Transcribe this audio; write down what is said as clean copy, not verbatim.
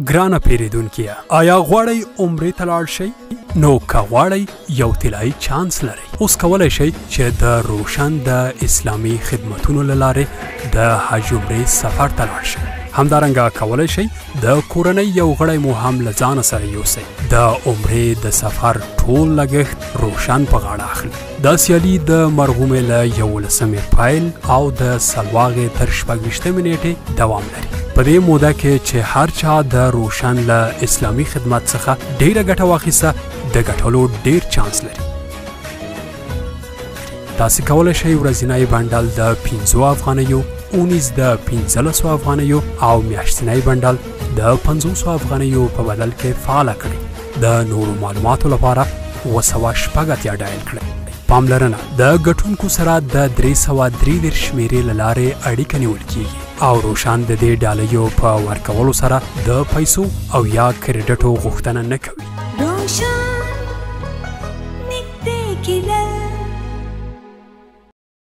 ګرانه پیریدونکیه، آیا غواړئ عمرې ته لاړ شئ؟ نو که غواړئ یو طلایي چانس لرئ. اوس کولی شئ چې د روشن د اسلامي خدمتونو له لارې د حج عمرې سفر ته لاړ شئ. همدارنګه کولی شئ د کورنۍ یو غړی مو هم له ځانه سره یوسئ. د عمرې د سفر ټول لګښت روشن په غاړه اخلي. دا سیالي د مرغومې له 11مې پیل او د سلواغې تر 26مې نیټې دوام لري. په دې موده کې چې هر چا د روشن له اسلامي خدمت څخه ډیره ګټه واخیسته، د ګټلو ډیر چانس لري. تاسو کولی شئ ورځنی بنډل د 5 افغانیو، اونیز د 15 افغانیو او میاشتنی بنډل د 50 افغانیو په بدل کې فعال کړئ. د نورو معلوماتو لپاره 786 ډایل کړئ. پاملرنه: د ګټونکو سره د 333 شمیرې له لارې اړیکه نیول کیږي او روشن د دې ډالیو په ورکولو سره د پیسو او یا کریډټو غوښتنه نه کوي.